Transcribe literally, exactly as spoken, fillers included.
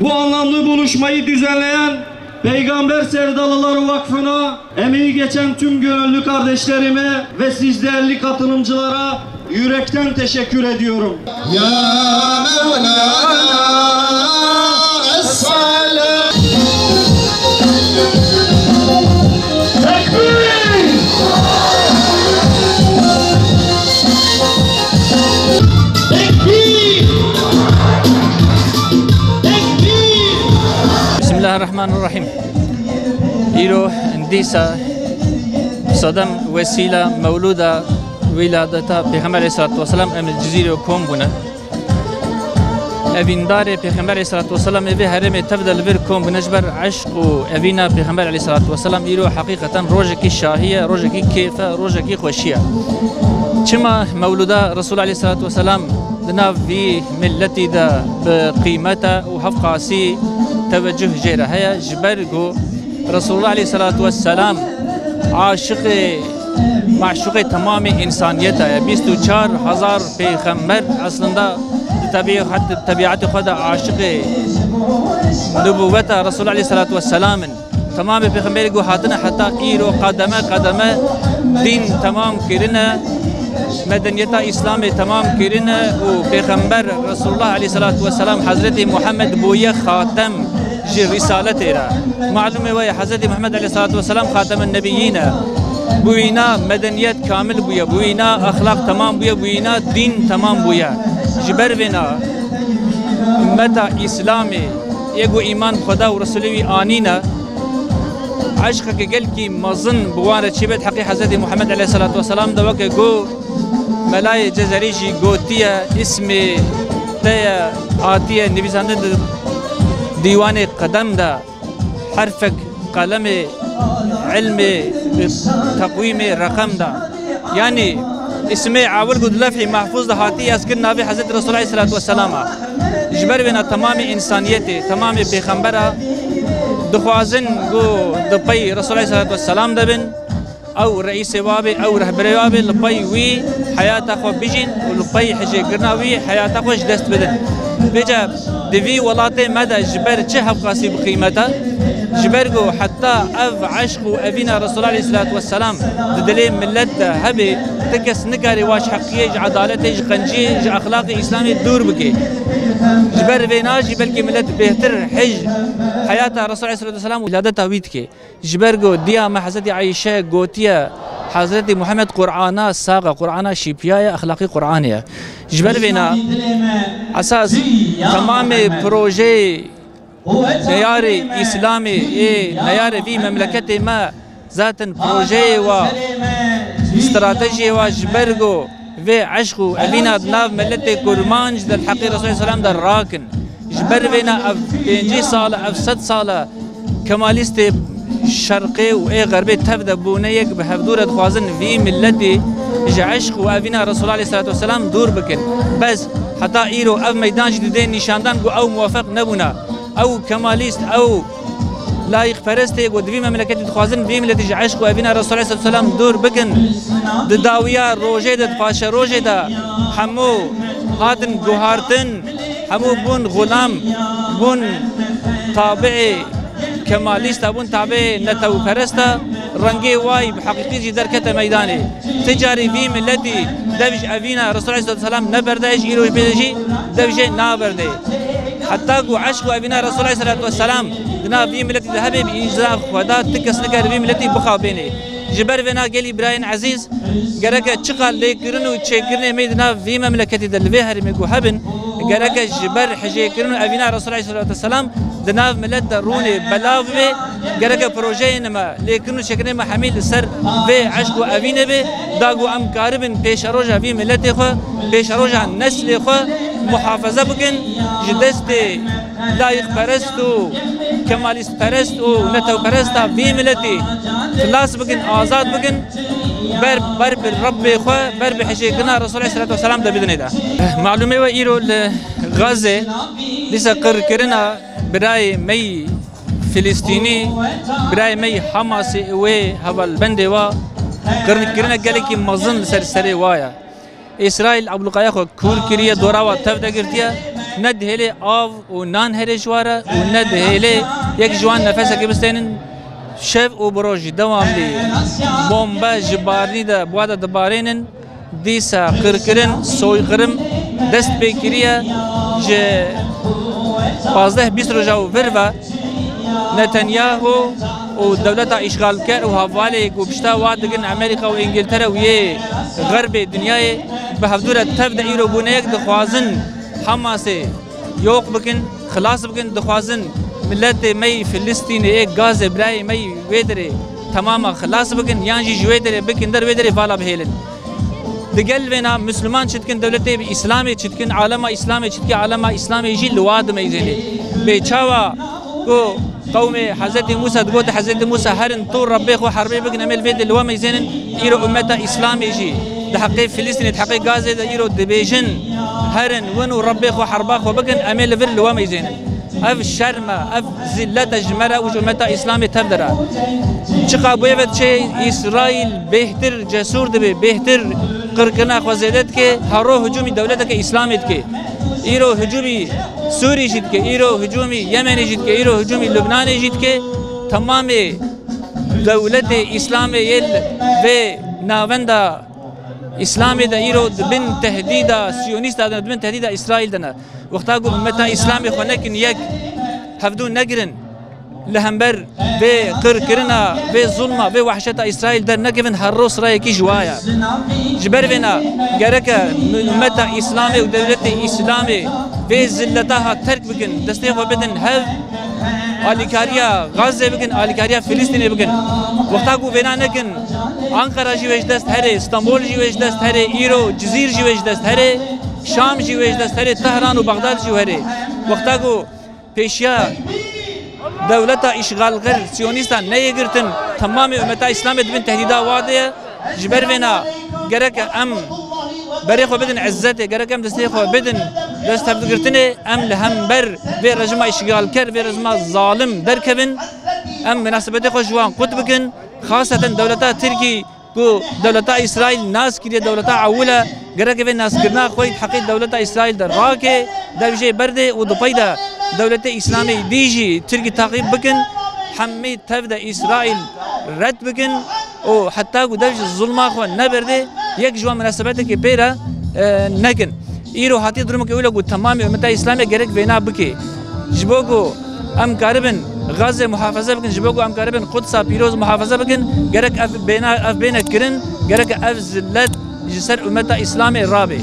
Bu anlamlı buluşmayı düzenleyen Peygamber Sevdalıları Vakfı'na, emeği geçen tüm gönüllü kardeşlerime ve siz değerli katılımcılara yürekten teşekkür ediyorum. Ya Mevlana, es-salam. Tekbir! Tekbir! Tekbir! Bismillahirrahmanirrahim. Îro dîsa sedem wesîla mewlûda wîladeta Pêxember aleyhissalatu vesselam em li Cizîrê kom bûne. Evîndarê Pêxember aleyhissalatu vesselam ê vê herêmê tev de li vir kom bûne ji ber eşq û evîna Pêxember aleyhissalatu vesselam îro heqîqeten rojekî şahî ye, rojekî kêf e, rojekî xweşî ye. Çima mewlûda Resul aleyhissalatu vesselam di nav vî milletî de bi qîmet e û hevqasî tevecuh jê re heye? Ji ber ku Resulullah aleyhissalatu vesselam aşiqê, maşuqê temamê însaniyeta ye. Bîst û çar hezar pêxember eslında di tebiî-, tebiatê xwe de aşiqê nubûveta Resulullah aleyhissalatu vesselam in. Temamê pêxemberê ku hatine heta îro qedeme qedeme dîn temam kirine, medeniyeta Îslamê temam kirine û pêxember Resulullah aleyhissalatu vesselam Hezretî Muhammed bûye xatem ji rîsaletê re. Malûmê we ye, Hezretî Muhammed aleyhissalatu vesselam Xatemen Nebiyîn e. Bi wîna medeniyet kamil bûye, bi wîna exlaq temam bûye, bi wîna dîn temam bûye. Ji ber vêna ummeta Îslamê yê ku îman bi Xweda û Resulê wî anîne, eşqeke gelkî mezin bi wan re çêbe di heqê Hezretî Muhammed aleyhissalatu vesselam de, weke ku Melayê Cezerî jî gotiye, îsmê te ye, hatiye nivîsandin di dîwanê qedem de, herfek qelemê ilmê, teqwîmê reqem de. Yanî îsmê ewil ku di levhî mehfûz de hatiye, ez kir navê Hezretî Resul aleyhissalatu vesselam e. Ji ber vêna temamê însaniyetê, temamê pêxembera dixwazin ku di pey Resul aleyhissalatu vesselam de bin. Ew reîsê wa bê, ew rehberê wa bê, li pey wî heyata xwe bijîn û li pey hijêkirina wî heyata xwe ji dest bidin. Vêca di vî welatê me de ji ber çi hevqasî bi qîmet e? Ji ber ku heta ev eşq û evîna Resulullah aleyhissalatu vesselam di dilê millet de hebe, ti kes nikare wa ji heqiyê, ji edaletê, ji qenciyê, ji exlaqê Îslamê dûr bike. Ji ber vêna jî belkî millet bêhtir hij heyata Resulullah aleyhissalatu vesselam û wîladeta wî dike. Ji ber ku diya me Hezretî Ayşe gotiye, Hezretî Muhammed Qur'ana sax e, Qur'ana şîpiya ye, exlaqî Qur'anê ye. Ji ber vêna esas temamê projeyê neyarê Îslamê ê neyarê vî memleketê me zaten projeyê wa, stratejiyê wa ji ber ku vê eşq û evîna di nav miletê kurmanc de li heqê Resulê Selam de rakin. Ji ber vêna ev pêncî sal e, ev sed sal e, kemalîstê şerqê û ê xerbê tev de bûne yek, bi hevdû re dixwazin vî miletî ji eşq û evîna Resulullah aleyhissalatu vesselam dûr bikin. Bes heta îro ev meydan jî didê nîşandan ku ew muwefeq nebûne. Ew kemalîst, ew layîqperestê ku di vî memleketî dixwazin vî miletî ji eşq û evîna Resulullah aleyhissalatu vesselam dûr bikin. Di dawiya rojê de, di paşerojê de hemû hatin guhartin. Hemû bûn xulam, bûn tabiê kemalîsta, bûn tabiê netewperesta, rengê wayî bi heqîqî jî derkete meydanê. Ti carî vî miletî dev ji evîna Resulullah aleyhissalatu vesselam neberde, ji îro jî pê jî dev jê naberde. Heta ku eşq û evîna Resulullah aleyhissalatu vesselam di nav vî miletî de hebe, bi îzna Xweda ti kes nikare vî miletî bixapêne. Ji ber vêna gelî birayên ezîz, gereke çiqas lêkirin û çêkirinê me di nav vî memleketî de li vê herêmê ku hebin, gereke ji ber hijêkirin û evîna Resulullah aleyhissalatu vesselam di nav milet de rûnê belav bibe, gereke projeyên me, lêkirin û çêkirinê me hemî li ser vê eşq û evînê be, da ku em karibin pêşeroja vî miletê xwe, pêşeroja neslê xwe muhafaza bikin, ji destê layîqperest û kemalîstperest û netewperesta vî miletî xilas bikin, azad bikin, ber, ber bi Rebbê xwe, ber bi hijêkirina Resulullah aleyhissalatu vesselam de bidinê de. Malûmê we îro li Gazê dîsa qirkirina birayê me yî Filistînî, birayê me yî Hamasê û wê hevalbendê wa, qirkirineke gelekî mezin li ser serê wa ye. Îsraîl ablûqaya xwe kûr kiriye, dora wa tev de girtiye. Ne dihêlê av û nan herê ji wa re û ne dihêlê yek ji wan nefesekê bistênin. Şev û bi roj jî dewamlî bombe ji barinî de bi wa de dibarênin. Dîsa qirkirin, soykirin dest pê kiriye. Ji pazdeh bîst roja û vir ve Netanyahu û dewleta îşxalker û hevalê ku pişta wa digin Amerîka û Îngiltere û yê xerbê dinyayê bi hevdû re tev de îro bûne yek, dixwazin Hamasê yoq bikin, xilas bikin, dixwazin miletê me yî Filistînê, ê Gazê, birayê me yî wê derê temama xilas bikin, yan jî ji wê derê bikin der, wê derê vala bihêlin. Digel vêna Misliman çi dikin, dewletê Îslamê çi dikin, alema Îslamê çi dike, alema Îslamê jî li wa dimeyzênê. Bê çawa ku qewmê Hezretî Mûsa digote, Hezretî Mûsa, herin tu Rebbê xwe herbê bikin, em ê li vê de li we meyzênin. Îro ummeta Îslamê jî di heqê Filistînê, di heqê Gazê de îro dibêjin, herin win û Rebbê xwe herba xwe bikin, em ê li vir li we meyzênin. Ev şerm e, ev zillet e ji me re û ji ummeta Îslamê tev de re. Çiqa bûye ve diçe Îsraîl bêhtir cesûr dibe, bêhtir qirkirina xwe zêde dike, hero hicûmî dewleteke Îslamê dike. Îro hicûmî Sûrî jî dike, îro hicûmî Yemenê jî dike, îro hicûmî Lubnanê jî dike. Temamê dewletê Îslamê yê li vê navenda Îslamê de îro di bin tehdîda Siyonîsta de ne, di bin tehdîda Îsraîl de ne. Wexta ku ummeta Îslamê xwe nekin yek, hevdû negirin, li hember vê qirkirina, vê zulma, vê wehşeta Îsraîl dernekevin, her roj sirayekî ji wa ye. Ji ber vêna gereke ummeta Îslamê û dewletê Îslamê vê zilleta ha terk bikin, destê xwe bidin hev, alîkariya Gazze bikin, alîkariya Filistînê bikin. Wexta ku vêna nekin, Anqara jî wê ji dest herê, Stenbol jî wê ji dest herê, îro Cizîr jî wê ji dest herê, Şam jî wê ji dest herê, Tehran û Bexdad jî herê. Wexta ku pêşiya dewleta îşxalker, siyonîstan neyê girtin, temamê ummeta Îslamê di bin tehdîda wa de ye. Ji ber vêna gereke em berê xwe bidin izzetê, gerek em destê xwe bidin dest hevdigirtinê, em li hember vê rejima îşxalker, vê rejima zalim derkevin. Em minasebetê xwe ji wan qut bikin. Xaseten dewleta Tirkî ku dewleta Îsraîl nas kiriye dewleta ewil e, gereke vê naskirina xwe yî di heqê dewleta Îsraîl de rake, dev jê berdê û di pey de dewletê Îslamê dî jî Tirkî taqîb bikin, hemî tev de Îsraîl red bikin û heta ku dev ji zulma xwe neberdê, yek ji wan munasebetekê pê re, e, nekin. Îro hatiye durumeke wilo ku temamê ummeta Îslamê gerek vêna bike. Ji bo ku em karibin Gazze muhafaze bikin, ji bo ku em karibin Qudsa pîroz muhafaze bikin, gerek ev bêna, ev bêne kirin, gerek ev zillet ji ser ummeta Îslamê rabe.